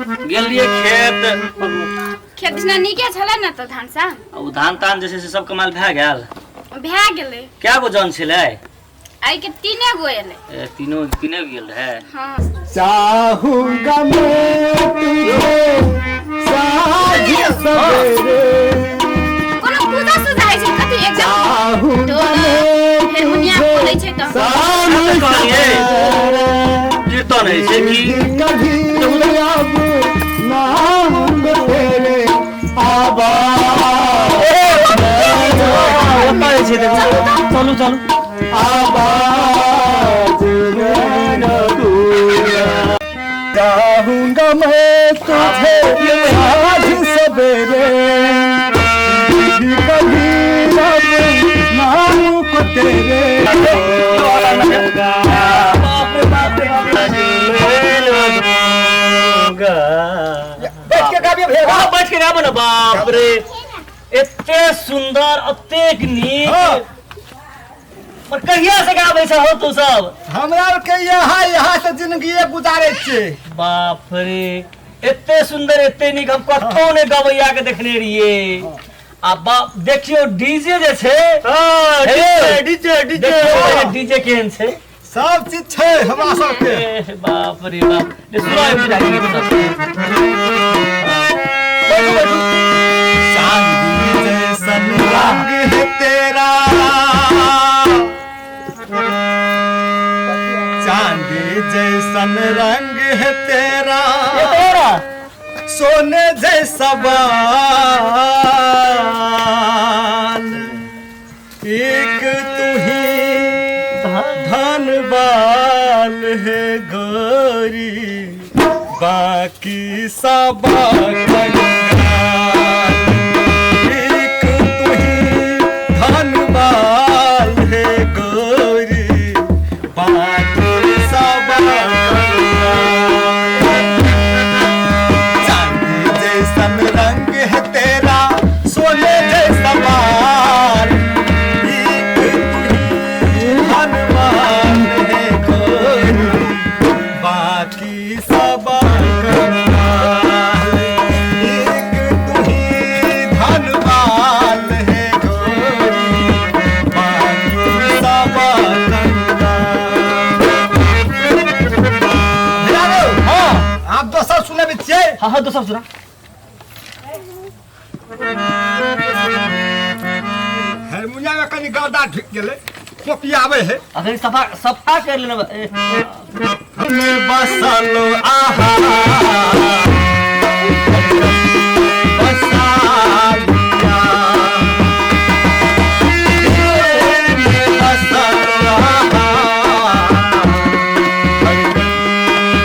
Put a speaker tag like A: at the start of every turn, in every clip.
A: गेल रहियै खेत।
B: खेत दिना नीके छलै ने तऽ धान सा
A: ओ धान तान जे छै से सब कमाल भए गेल।
B: भए गेलै।
A: कए गो जन छलै?
B: आइ के तीने गो एलै।
A: ए, तीनो तीने गेल रहै।
B: हाँ।
C: चाहूंगा मैं तुझे साँझ सवेरे।
B: कोनो पूजा सूजा होइ छै कथी एकदम
C: चाहूंगा
B: ढोल
C: मैं
B: हारमोनियम
C: तुझे
B: बोलै छै तऽ
C: शाम
A: कहलियै।
C: सवेरे।
A: कीर्तन होइ छै की?
C: कभी अब नाम तेरे आवाज
A: ओतऽ जे छै देखू। चलू चलू।
C: आवाज न दूंगा। चाहूंगा मैं तुझे आज सवेरे, भी कभी अब नाम को तेरे।
A: बाप रे बाप रे बाप रे।
D: बैठ के गाबियो भैया।
A: हाँ, बैठ के गाबो ने। बाप रे, एते सुंदर, एतेक नीक।
D: हाँ।
A: पर कहिया से गाबै छ हो तू सब?
D: हमरा आर के यहाँ यहाँ से जिंदगी गुजारे छियै।
A: बाप रे, एते सुंदर एते नीक हम कतौ ने गबैया के देखने रहियै। आ बाप देखियो डीजे जे छै।
E: हाँ,
A: हे,
E: डीजे डीजे।
A: देखियो डीजे केहन छै।
D: सब चीज छै हमरा सबके।
A: ए, बाप रे बाप, ले सुनाओ एक गीत सब।
D: बैठू बैठू।
C: चांदी जैसन रंग है तेरा, चांदी जैसन रंग है तेरा,
A: तोरा
C: सोने जैसा बाल, एक तू ही धन बाल है गोरी, बाकी सब कंगाल। एक तू ही धन बाल है गोरी, बाकी सब कंगाल। चांदी जैसन रंग है तेरा, सोने जैसा बाल, एक तू ही धन बाल है गोरी, बाकी सब कंगाल। एक तू ही धन बाल है गोरी, बाकी सब कंगाल।
D: भैया रौ,
A: हाँ
D: आब दोसर सुनबै छियै।
A: हाँ हाँ, दोसर सुना।
D: हारमोनिया में कनी गर्दा ढुकि गेलै, कॉपी आबै है।
A: अखन सफा सफा कर लेना। ए,
C: में बसल आहा बसा लिया, में बसल आहा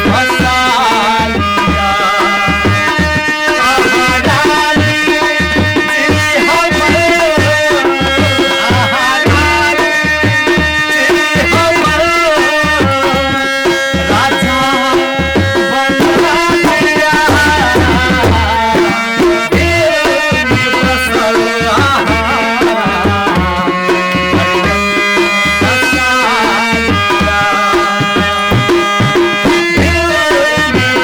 C: बसा लिया। आहा रानी जी हमर, आहा रानी जी हमर, राजा बना लिया, दिल बसल आहा बसा लिया, दिल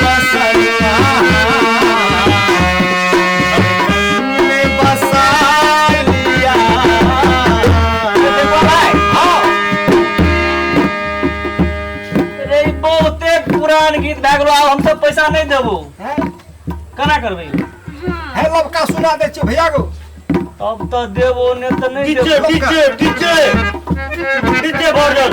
C: बसल आहा में बसा लिया।
A: देखो भाई।
D: हाँ।
A: रे, ई बहुते पुरान गीत भए गेलो, आब हम सब पैसा नहि देबो।
D: हैं?
A: केना करबै?
D: हे, लबका सुना दै छियौ भैया गो।
A: तब तऽ देबो, ने तऽ नहि
E: डीजे
A: देबो।
E: DJ DJ DJ version.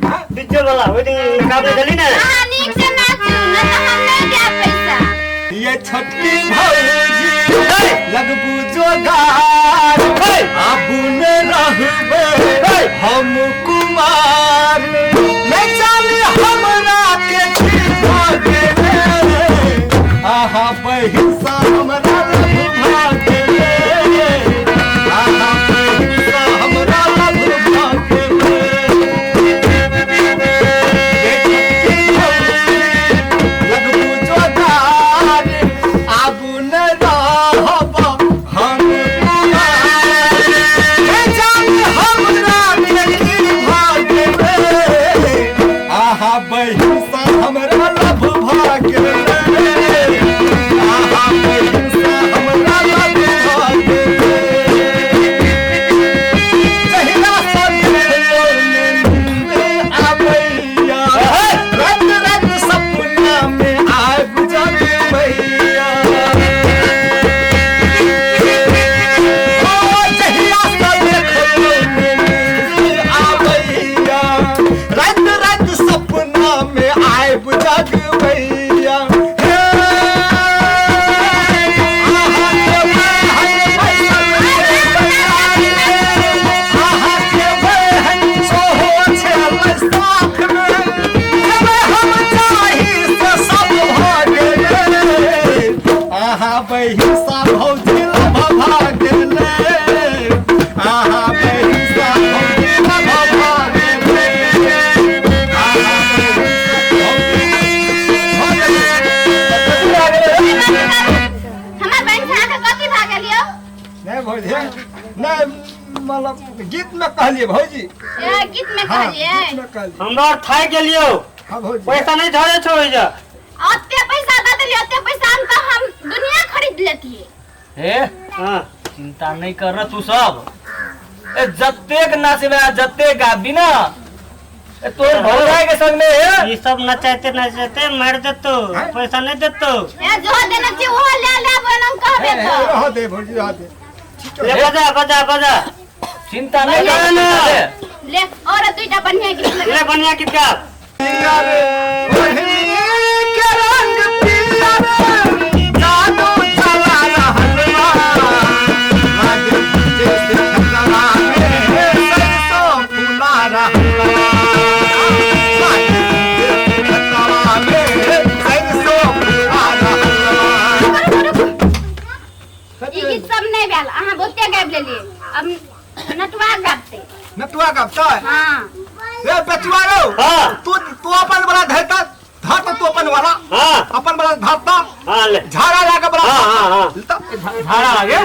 D: हैं?
E: डीजे वाला ओहि दिन गाबै छली ने।
B: अहाँ नीक से नाचू न तऽ हम नहि देब पैसा।
C: ये छोटकी भौजी लगबू जोगार, आबू ने रहबे हम कुमार, ले चल हमरा के भागे, आहा बहिसा हमरा लग भागे, आहा बहिसा हमरा लग भागे। ये छोटकी भौजी लगबू जोगार, आबू न रहब हम कुमार, हे जान हमरा के भागे, आहा बहिसा हमरा लभ भागे। बहिसा भौजी लभा गेले आहा बहिसा भौजी लभा गेले आहा बहिसा भौजी भऽ गेलै।
B: हमर बहन से अहाँके कथी भऽ गेल यौ?
C: नहि भौजी नहि मतलब गीत में कहलिए भौजी।
B: ए, गीत में
C: हाँ,
B: कहलिए।
C: गीत में कहलिए।
E: हमरा आर थाकि गेलियौ।
C: हाँ भौजी।
E: पैसा नहीं धरे छौ एहिजा।
B: ओते पैसा दऽ देलियै, ओते पैसा हम तऽ हम दुनिया खरीद लेतियै।
A: हे
E: हाँ
A: चिंता नहीं कर रहा तू सब। ए जतेक नाचबे आ जतेक गाबी ना ए तोर भौजाई के संग में हे
E: ई सब नचाते नचाते मार देतो, पैसा नहीं देतो।
B: ए जो देना छै ओहो ले लेब, एना कहबे तऽ।
C: रह दे भौजी रह दे।
E: ले बजा बजा बजा।
A: चिंता नहीं कर
E: ना।
B: ले और दुईटा बढ़िया गीत लगा।
E: ले बढ़िया गीत गा।
C: पियर ओढ़नी के रंग पियर जादू चला रहल बा। लागे जैसे खतरा में सरसों फुला रहल बा। लागे जैसे खतरा में सरसों फुला रहल बा।
B: रुकू, रुकू। ई गीत सब नहीं भेल, अहाँ बहुते गाबि लेलियै। अब नटुआ गाबतै।
C: नटुआ गाबतै?
B: हाँ।
C: ए बेचुआ रौ।
E: हाँ।
C: तू तू अपन वाला धरता धर तो तू अपन वाला।
E: हाँ।
C: अपन वाला धरता।
E: हाँ ले।
C: झाड़ा लागे वाला।
E: हाँ, हाँ, हाँ।
C: लेता।
A: झाड़ा लागे?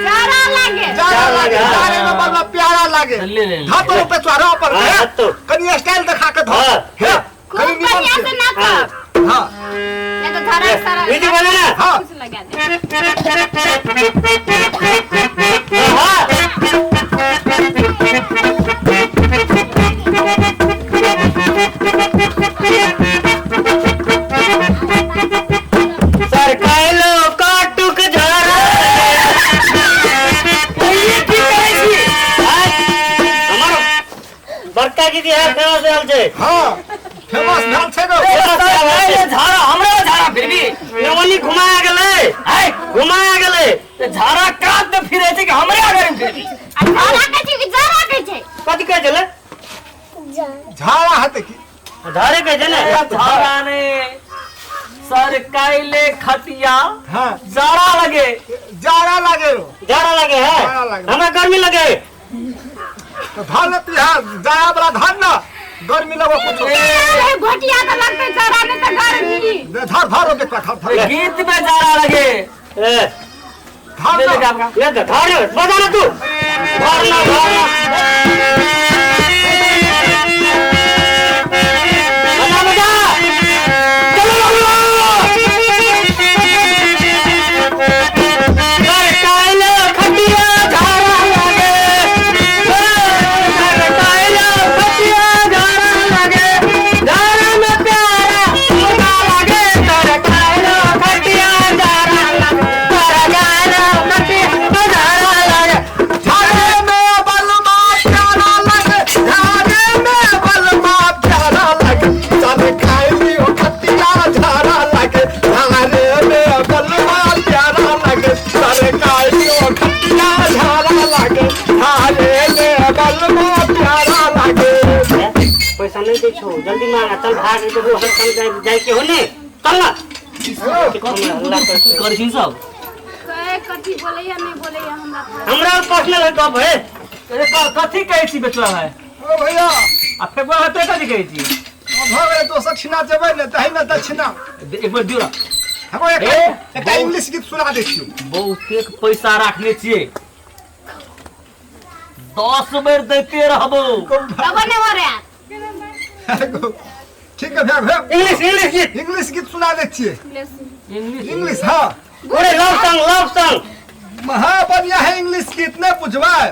B: झाड़ा लागे।
C: झाड़ा लागे। झाड़े में बड़ा प्यारा लागे।
A: ले, ले, ले।
C: धर तो बेचुआ रौ अपन।
E: हाँ,
C: हे,
E: धर तो।
C: कनी स्टाइल दिखा के धर।
E: हाँ।
C: हे,
B: खूब
C: कनी निमन
B: बढ़िया
C: से।
B: से नाचब।
C: हाँ।
B: नहीं तो झाड़ा सारा
E: म्यूजिक बजा ना।
C: हाँ।
B: कुछ लगा दे।
E: हाँ। सरकाइलो काटुक झाड़ा।
A: ई की कहै छी?
E: हमर बड़का दीदी है फेमस भेल छै।
C: हाँ, फेमस भेल छै गो।
A: ए, झाड़ा हमरा झाड़ा फिर भी।
E: नवनी घुमाया गेलै।
A: आय,
E: घुमाया गेलै।
A: ते झाड़ा कात में फिरै छै कि हमरे आगे में फिरबी?
B: आ झाड़ा कहै छै कि झाड़ा कहै छै?
E: कथी कहै छलै?
C: झाड़ा हेतै की?
E: झाड़े कहै छै ने।
A: झाड़ा ने सरकाइले खटिया।
C: हाँ।
A: जाड़ा लगे।
C: जाड़ा लागे रो।
E: जाड़ा लगे है।
C: जाड़ा लागे।
E: हमरा गर्मी लगे।
C: तो धर ने तू यहाँ जाड़ा वाला धर ना, गर्मी लगो कुछ।
B: ए, घोटिया तऽ लगतै जाड़ा नहि तऽ गर्मी।
C: धर धर रो बेटा धर धर।
A: गीत में जाड़ा लगे।
E: ए,
C: धर
A: ले ले
C: ना।
A: गाब गाब।
E: ले धर बजा ना तू। धर ना धर ना। बजा बजा। चलो बबुआ। सरकाइलो खटिया झाड़ा लगे। सरकाइलो खटिया झाड़ा लगे। झाड़ा में प्यारा मुर्गा लगे। सरकाइलो खटिया झाड़ा लगे। सरकाइलो खटिया झाड़ा लगे।
C: झाड़े में बलमा प्यारा लगे। झाड़े में बलमा प्यारा लगे। सरकाइलो खटिया झाड़ा लगे। झाड़े में बलमा प्यारा लगे। सरकाइलो खटिया झाड़ा लगे। झाड़े में बलमा प्यारा लगे।
E: पैसा नहीं दै छौ, जल्दी मांग, चल भाग, ई तो दोसर ठाम जाय के हो ने, चल ना। हल्ला कर
A: की करै छी सब?
B: कहे कथी बोलैया नहीं बोलैया हमरा।
E: हमरा पर्सनल गप है।
A: अरे कथी कहै छी बेचुआ भाई?
C: ओ भैया।
A: आ फेकुआ भाई तो कथी कहै छी?
C: ओ भऽ गेलै दोसर छिना जेबै ने तही ने दक्षिणा।
A: एक बेर दियौ ना।
C: हम
A: ए,
C: एकटा इंग्लिश गीत सुना दै छियौ।
A: बहुतेक पैसा राखने छियै, 10 बेर दैते रहबो।
B: तब नहि हो रे।
C: ठीक है भैया भैया।
E: इंग्लिश इंग्लिश गीत।
C: इंग्लिश गीत सुना दै छियै।
A: इंग्लिश
C: इंग्लिश हाँ।
E: अरे लव सॉन्ग लव सॉन्ग।
C: महा बढ़िया है इंग्लिश गीत नहीं पूछबै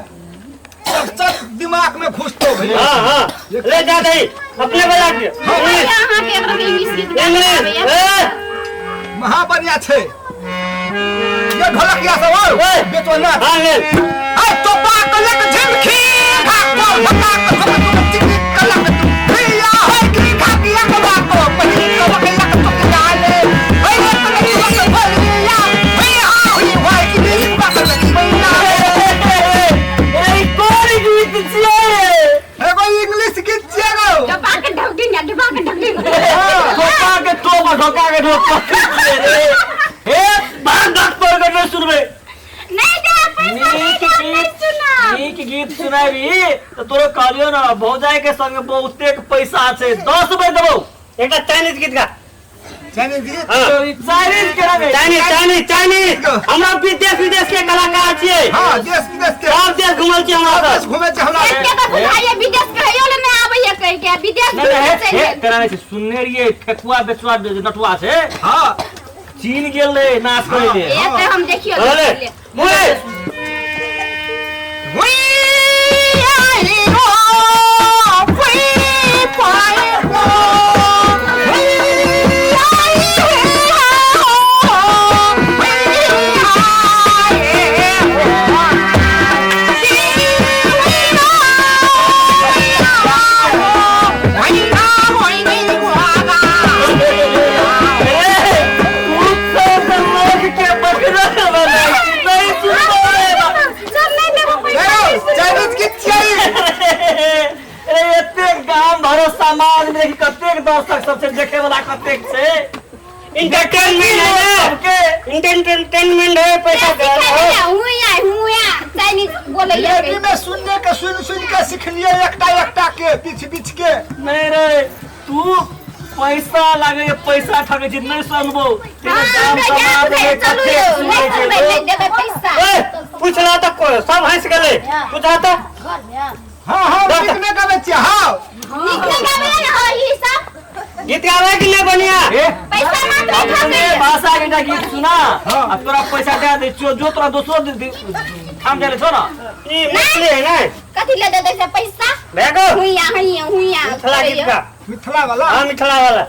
C: सब सब दिमाग में घुसतो भैया।
E: हाँ हाँ ले जा दही अपने बजा के। इंग्लिश
B: अहाँ के एकरा इंग्लिश गीत
E: इंग्लिश। ए
C: महा बढ़िया छै। ये ढोलकिया सब ओ
E: ए।
C: बेचो ना।
E: हाँ ले।
C: आ चोपा कलक झिमखी भागो भका कलक चिकी कलक भैया है की खाकिया कबा को पही कबक लक चुकिया ले भैया तने वक्त भैया भैया हुई भाई की बात लगी भैया।
A: ए कोन गीत छियै?
C: एगो इंग्लिश गीत छियै गो।
B: डब्बा के ढकडी ने, डब्बा के ढकडी।
A: ठोका के टोप ठोका के ठोक। ए
E: भाग भाग।
A: कहलियो ना भौजाई के संग बहुते पैसा छै 10 बेर देबौ।
E: एकटा चाइनीज गीत गा।
D: चाइनीज गीत?
E: हाँ।
A: चाइनीज केना गै?
E: चाइनीज चाइनीज चाइनीज, हमरा विदेश विदेश के कलाकार छियै।
D: हाँ, देश विदेश के।
E: सब देश घुमल छियै हमरा
D: सब देश
E: सब।
D: घुमै छै हमरा।
B: एते तऽ बुझाइए विदेश कहियो ले नहि आबैए कहि के विदेश
A: नहीं नहीं,
B: घुमै चलि
A: हे
B: गेल।
A: तेरा नहीं छै, सुनने रहियै ठेकुआ बेचुआ जे नटुआ छै।
D: हाँ।
A: चीन गेल रहे नाच करे ले।
B: एते हम देखियो
E: बोले
B: देखियो।
E: बोले।
B: सब नहि देबो पैसा।
D: चाइनीज गीत छियै।
A: अरे एतेक गाम भरो समाज में देखी कतेक दर्शक सब छै देखे वाला कतेक छै।
E: इंटरटेनमेंट है ना।
A: सबके
E: इंटरटेनमेंट है, पैसा
B: सिखाइ देला, हुइया हुइया चाइनीज बोलैया।
D: लेडी में सुनने के सुन सुन के सिखलिए एकटा एकटा के बीछ बीछ के।
A: नहीं रे तू पैसा लागे पैसा ठगे छी नहीं सुनबो।
B: हाँ, हमरा याद है, चलू यौ, नहि सुनबै, नहि देबै पैसा।
E: ओए पूछला तऽ सब हंस गेलै, पूछला तऽ।
D: हाँ हाँ, नीक नहि गबै छियै। हाँ
B: नीक नहि गाबैया ने, हाँ, ई सब
E: गीत गाबै कि नहि बढ़िया?
B: पैसा मात्र
A: अपने
B: ठकैया।
A: भाषा के एकटा गीत सुना आ तोरा पैसा दे दै छियौ, जो तोरा दोसरो ठाम देले छौ ना।
E: ई मैथिली है ना।
B: कथी ले देतै से पैसा?
E: भैगो
B: हुइया हुइया हुइया
E: मिथिला गीत गा।
D: मिथिला वाला?
E: हाँ मिथिला वाला,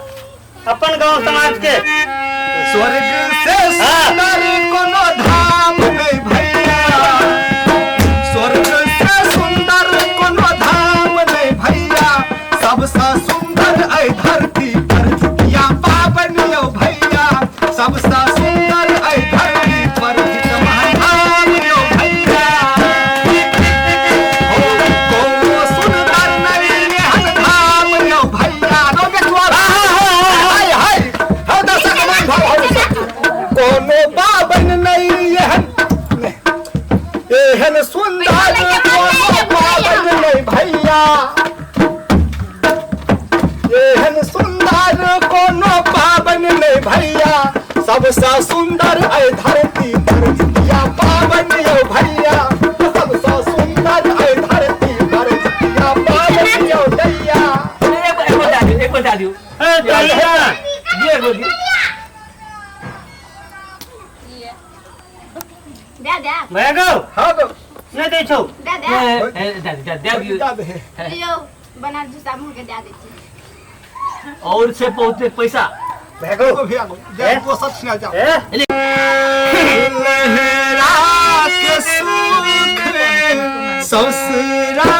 E: अपन गांव समाज के।
D: स्वर्ग से सुंदर कोनो धाम नहीं भैया, स्वर्ग से सुंदर कोनो धाम नहीं भैया, सबसे सुंदर ऐ धरती पर जितिया पाबनि यौ भैया, सबसे सुंदर ऐ धरती पर जितवा धाम यौ भैया। हो कोनो सुंदर नहीं एहन धाम यौ भैया। नो बेटुआ, हाय हाय हो दर्शक मन भाव हो। कोनो पाबनि नहीं एहन एहन सुंदर कोनो पाबनि नहीं भैया, एहन सुंदर कोनो पाबनि नहीं भैया, सबसे सुंदर ऐ धरती पर जितिया पाबनि यौ भैया, सबसे सुंदर ऐ धरती पर जितिया पाबनि यौ दैया।
A: एक बार दे दियौ, एक बार दे दियौ।
E: ए, चलिए ना।
A: दियौ, एक बार दियौ।
B: दे दे।
E: भैगो
D: हाँ गो।
E: नहि दै छौ।
B: दे दे।
A: ए, ए, दे दे दे दियौ।
D: दे दे।
B: लियौ बना जूता मुँह के दे दै छी।
A: और से बहुते पैसा।
E: भैगो
D: गो भैया गो, जा दोसर सुना जाओ।
E: ए
D: लहरा के सुख ससुरा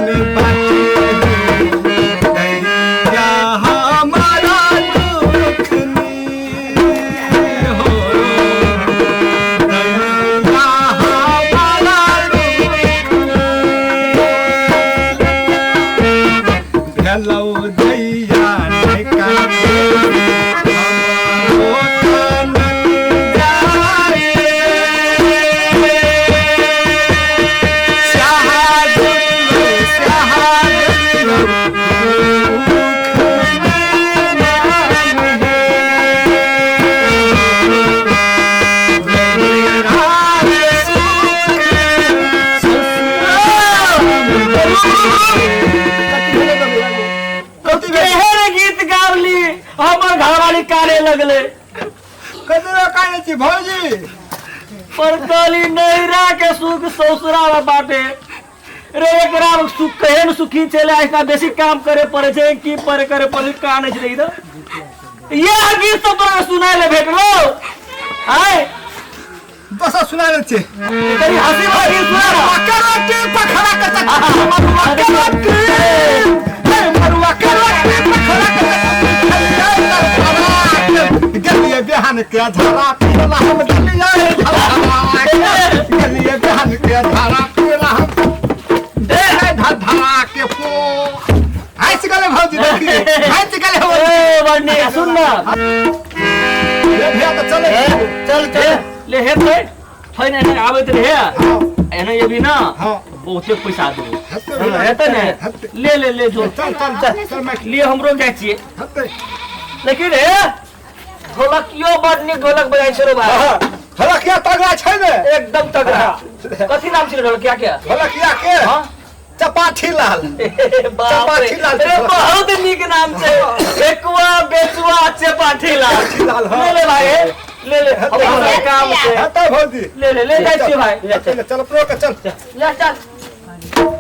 D: में बाटे दैया हमारा दुख हो, दैया हमारा दुख भेलौ दैया नहीं काटे
A: एहन गीत गावली हमर घरवाली काने लगले।
D: कतरा काने छी भौजी?
A: पर कहली नैरा के सुख ससुरा में बाटे रे, एकरा में सुख केहन सुखी छले, ऐसा बेसी काम करे पड़े छै की पर करे पड़े काने छै इधर। यह गीत सब तोरा सुनाय ले भेटलो आय।
D: दोसर सुना लै छी।
A: कनी हंसी वाला गीत सुना ना।
D: मरुआ के रोटी पखड़ा के चटनी, मरुआ के रोटी, हे मरुआ के रोटी पखड़ा के चटनी, गेलिए बिहान के झरा पीला हम, गेलिए झरा गेलिए बिहान के झरा पीला हम, दे है धरा के पो। हंस गेलै भौजी, देखिए हंस गेलै भौजी।
A: ए बड़नी सुन ना।
D: ले भैया तऽ चलै।
E: चल चल
A: ले हे तो फैन एने आबैत रहे एने अभी ना।
D: हाँ।
A: बहुते पैसा देबो।
D: हेतै भैया।
A: हेतै ने?
D: हेतै।
A: ले ले ले जो।
D: चल चल चल चल माइक।
A: लिए, हमरो जाइ छियै।
D: हेतै।
A: लेकिन हे, ढोलकियो बड नीक ढोलक बजाइ छै रो भाई।
D: हाँ, ढोलकिया तगड़ा छै ने।
A: एकदम तगड़ा। कथी नाम छै ढोलकिया के?
D: ढोलकिया के?
A: हाँ।
D: चपाठी लाल।
A: बाप रे।
D: चपाठी लाल।
A: अरे, बहुत नीक नाम छै, एकुआ बेचुआ चपाठी लाल।
D: चपाठी लाल, हाँ।
A: ले ले भाई, ले ले, हमरा काम छै।
D: हेतै भौजी।
A: ले ले ले, जाइ छियै भाई।
D: चल चल, अपनो के चल।
A: ले चल।